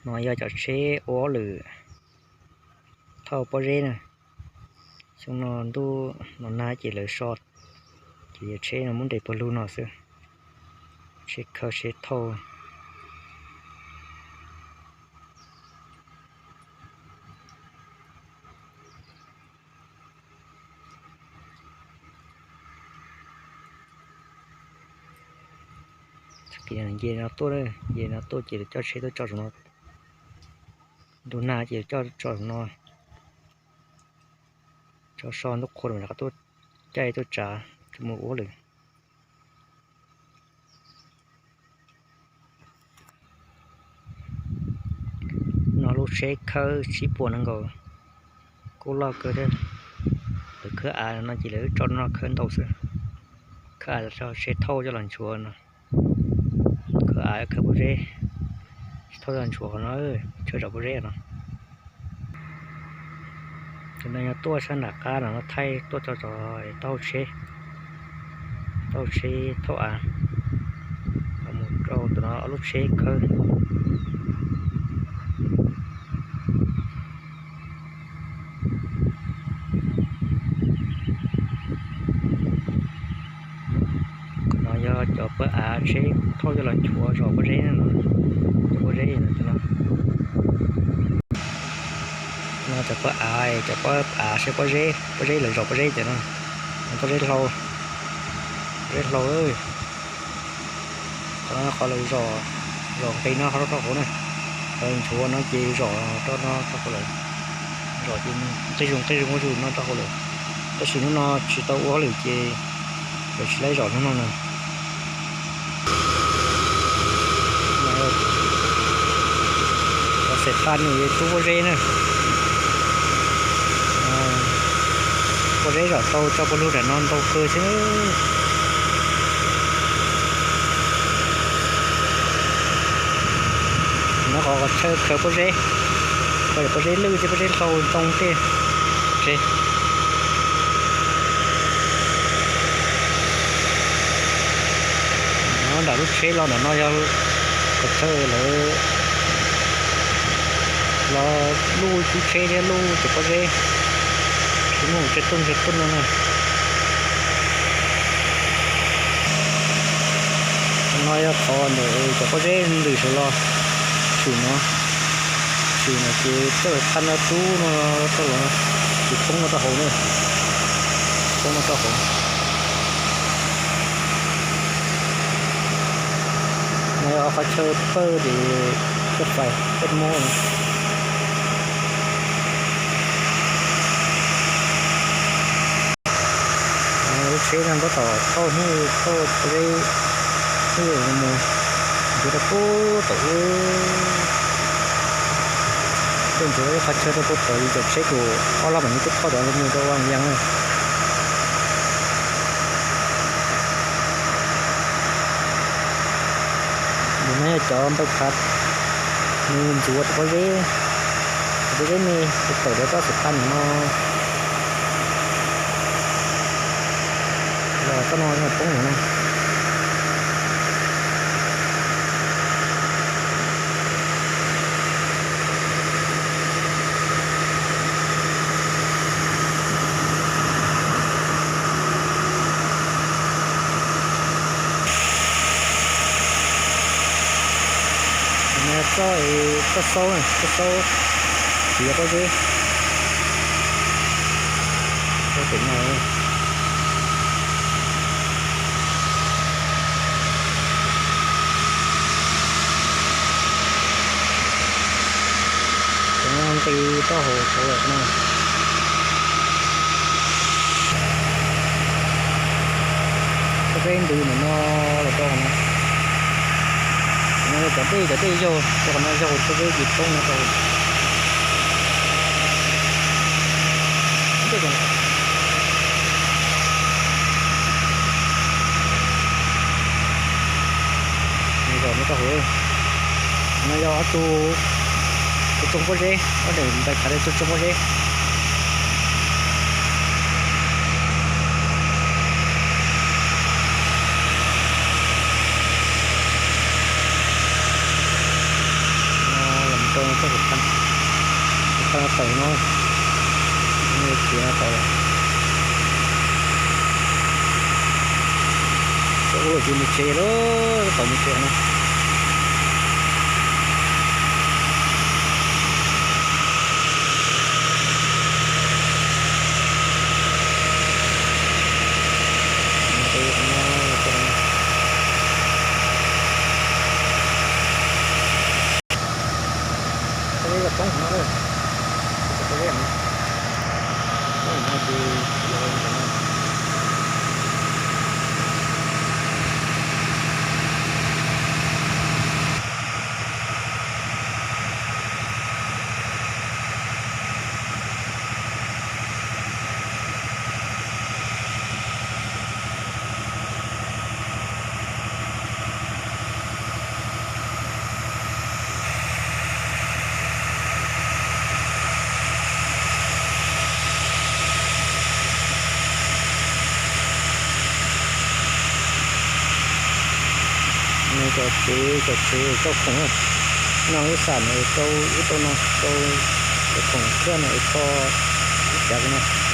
No yog cov tsheb ua hauj lwm thauj pob zeb na. Xyoo no ntuj no nag ces lawv so, ces yog tsheb no muab nres puag lug no xwb. Tsheb khawb tsheb thauj. Nce no tuaj, nce no tuaj ces coj tsheb tuaj tso saum no. Ntuj nag ces coj tso saum no, tso so ntuj qhua rov qab tuaj caij tuaj tsav coj mus ua lawm. No lub tsheb khawb tsib puas nees nkaum, kuj loj kawg thiab. Lawv khawb av no ces lawv tso no khawb ntau xwb. Khawb av tso tsheb thauj coj los nchuav no. Khawb av khawb pob zeb, tsheb thauj coj los nchuav qhov no, chaw zom pob zeb no. Cov no yog tuaj sab nram qab no thaij tuaj tso taub hau tsheb, taub hau tsheb thauj av, mus rau tus no ob lub tsheb khawb. Qhov no yog cov pawg av tsheb thauj coj los nchuav zom pob zeb no, zom pob zeb no. No cov pawg av, cov pawg av seb pob zeb, pob zeb lawv zom pob zeb ces no, pob zeb hlau, pob zeb hlau. Qhov no qhov lawv zom, zom nqis no rau hauv na, lawv nchuav no ces zom rau no rau hauv lawm, zom ces nqis zus nqis zus zus no rau hauv lawm. Tab sis hnub no tsis tau ua hauj lwm ces lawv tsis laib zom hnub no na. Cov xeem paj no rub pob zeb na. Pob zeb zom tau tso puag lug nram no ntau kawg thiab. No qhov chaw khaws pob zeb, khaws pob zeb lwj thiab pob zeb hlau ntoo tej. No nram lub tsheb los ntawm no yog qhov chaw lawv los luj cub tsheb thiab luj cov pob zeb, tsis muaj tsev tuj tsev tuj no na. No yog qhov ntawm cov pob zeb ntws saum los, tshwm no, tshwm no ces coj lawv thaj no rub no rau los, ces poob no rau hauv na, poob no rau hauv. No yog qhov chaw pawj ces pawj fais pawj mob no. Lub tsheb no tab tom thauj hwj thauj pob zeb, hwj mus nchuav rau pub tom ub, tuaj nchuav ib qhov chaw rau pub tom ub, cov tsheb kuj ob lab mam li tuaj thauj rov mus rau Vaj Vias na. Tus no yog cov npawg khav, nws ntxuav cov pob zeb, cov pob zeb me, tus tawm rau tsob xim phaj no, los tsob no poob no. Txoj, txoj xaub, txoj xaub tiav pob zeb rau pem no. Cov no nqis rau hauv tau lawm no. Pob zeb ntws ntawm no los rau no. No cov dej, cov dej yaug rau qhov no, yaug pob zeb ces poob no rau. Zom no rau hauv. No yog ob tug tsoo pob zeb, ob daim npais khav li tsoo pob zeb. No los Txoj kev tawm no, txiav no tau lawm. Txoj ub tsis mus tsev lawm, tau mus tsev no. Peb yog poob no, peb yog no, poob no ces tsis yog ntawm no. Nws cov tsev, cov tsev rau khoom na, no lub xam no rau ub rau no, rau cov khoom thiab no, ib co ib cav no.